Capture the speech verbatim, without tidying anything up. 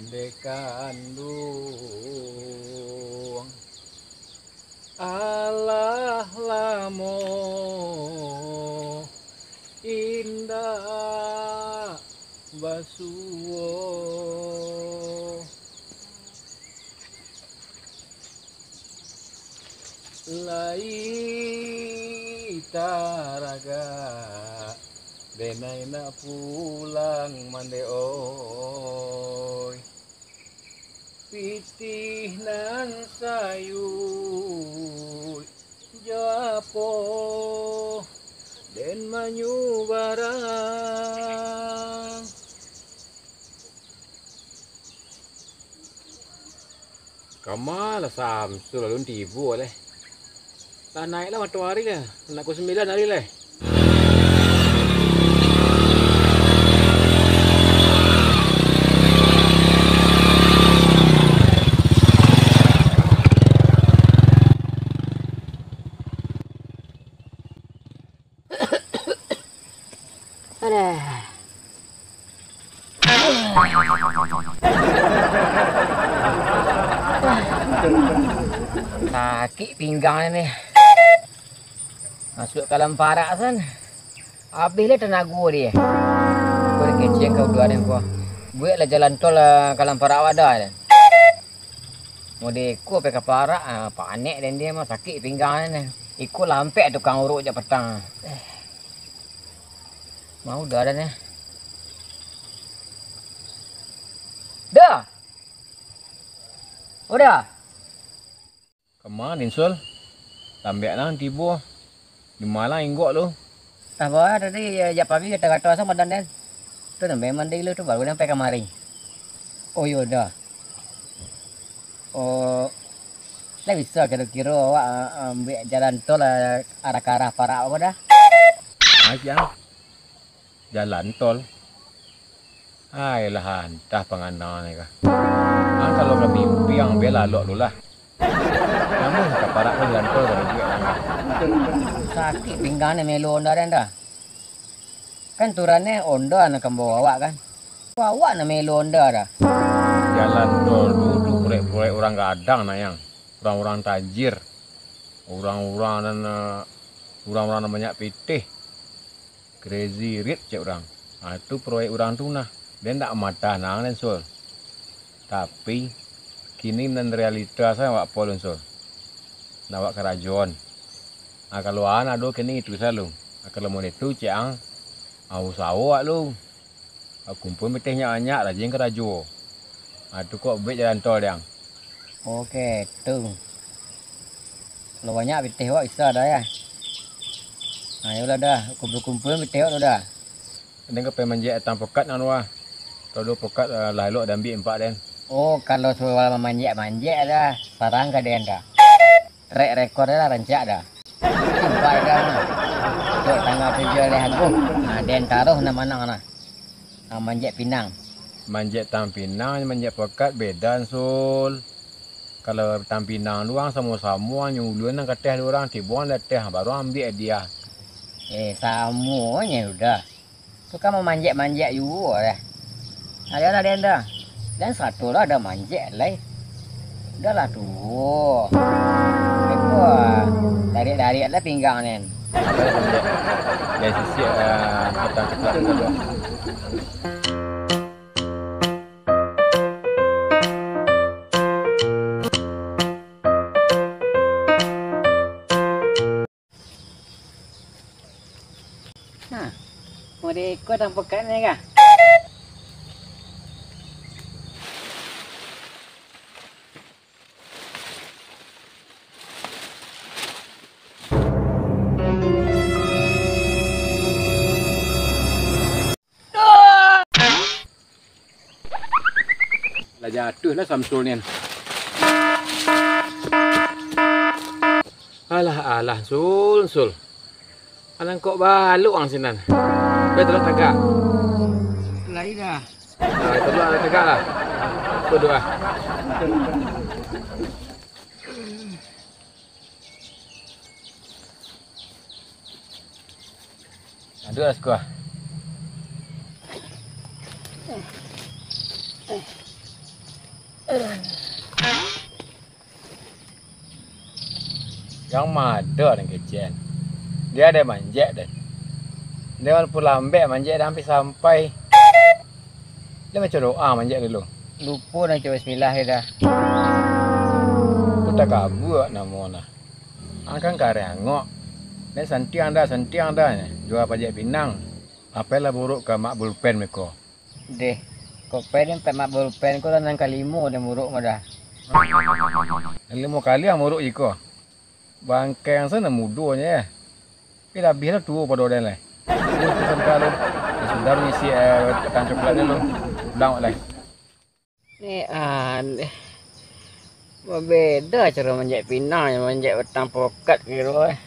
Dek kanduang, alah lamo indak basuo. Lai taragak, denai nak pulang mandeh oi. Pitih nan sayuik jo apo den manyubarang. Kama lah Samsul alun tibo leh. Lah naiklah matoari lah, nak pukul sambilan ari leh. Aduh. Sakik pinggang ni. Masuak ka dalam parak san. Abih lah tanago dia. Kau dah kecek kau dua ni kau. Buek lah jalan tol lah ka dalam parak awak dah. Mode iko pai ka parak, ah, panek den dia mah, sakik pinggang ni. Iko lampek tukang uruk jak patang. Mau dah dah ni. Dah. Udah. Kama ni, Sul? Lambek nan tibo. Di ma lah inggok lu? Tah bawah tadi, ya, jak pagi gato-gato asa badan den. Tu nambah mandi lu tu, baru sampai kamari. Oh, iyo dah. Oh, lah bisa kiro-kiro awak, ah, ambiak jalan tol, ah, arah ka arah parak awak dah? Ah, siang. Jalan tol. Ai lah, antah pangana ni kah. Ang kalau ka mimpi ang bia lalok lu lah. Namun ka parak ka jalan tol ka duduak langgar. Sakik pinggang ni melo onda den dah. Kan turannyo onda nan ka mambawa awak kan. Awak nan melo onda dah. Jalan tol tu, tu proyek-proyek urang gadang nayang. Urang-urang tajir. Urang-urang nan, eh, urang-urang nan banyak pitih. Crazy Rich cek urang. Ha, tu proyek urang tu nah. Den ndak matah nang den, Sul. Tapi, kini nan realita sajo awak po lun, Sul. Ndak awak karajoan. Ha, kalau an ado kini itu sajo lu. Ha, kalau model tu cek ang, ha, usaho awak lu. Ha, kumpul pitih nyak-nyak, rajin karajo. Ha, tu kok buek jalan tol, Dang. Oke, tu. Kalau banyak pitih awak bisa dah, ya. Nah, yolah dah, kumpul-kumpul pitih awak tu dah. Ini ka pai manjek atang pokat nan wah. Kalau dua pokat, eh, lah elok diambiak empat den. Oh, kalau soal manjek-manjek dah, sarang ka den dah. Track record dah rancak dah. Empat dah. Dek tanggal tujuh hari Agung. Nah, den taruh nan manang nah. Nah, manjek pinang. Manjek tang pinang, manjek pokat beda, Sul. Kalau tang pinang tu ang samo-samo, ang nyuluan nan ka ateh tu urang, tibo ang di ateh, baru ang ambiak hadiah. Eh, samonyo udah. Tu kan mamanjek-manjek juo dah. Ayolah, den dah. Den satu lah dah manjek lai. Dah lah tuo. Iko, darik-darik lah pinggang den. Apa yang manjek? Dari sisi, ah, petang keplak tu dah. Nah, model iko tampokan ni kah? Lah jatuah lah Samsul nian. Alah, alah, Sul, Sul. Alah, kok balok ang sinan. Dah, dah tagak. Lai dah. Ah, itu lah, dah tagak lah. Duduk lah. Aduh, lah sikuah. Yang mado den kecek. Dia ado manjek den. Dia walaupun lambek manjek, dah hampir sampai. Dia baca doa manjek dulu. Lupo nak baca bismillah dia dah. Ku takabua namo nah. Angkan kareh angok. Dia santiang dah, santiang dah. Jual pajak pinang. Apolah buruk ka mak bulpen meko. Deh, ko pen ni, mak bulpen ko lah nan kalimo den muruk mah dah. Limo kali ang muruk iko. Bangkeng sana mudonyo ya. Tapi labiah lah tuo pado den lai. Tuo tu santa lu. Ya sudah mangisi eh, batang coklat dulu. Pulang wak lai. Ni aneh. Babeda caro manjek pinang, manjek batang pokat kiro eh.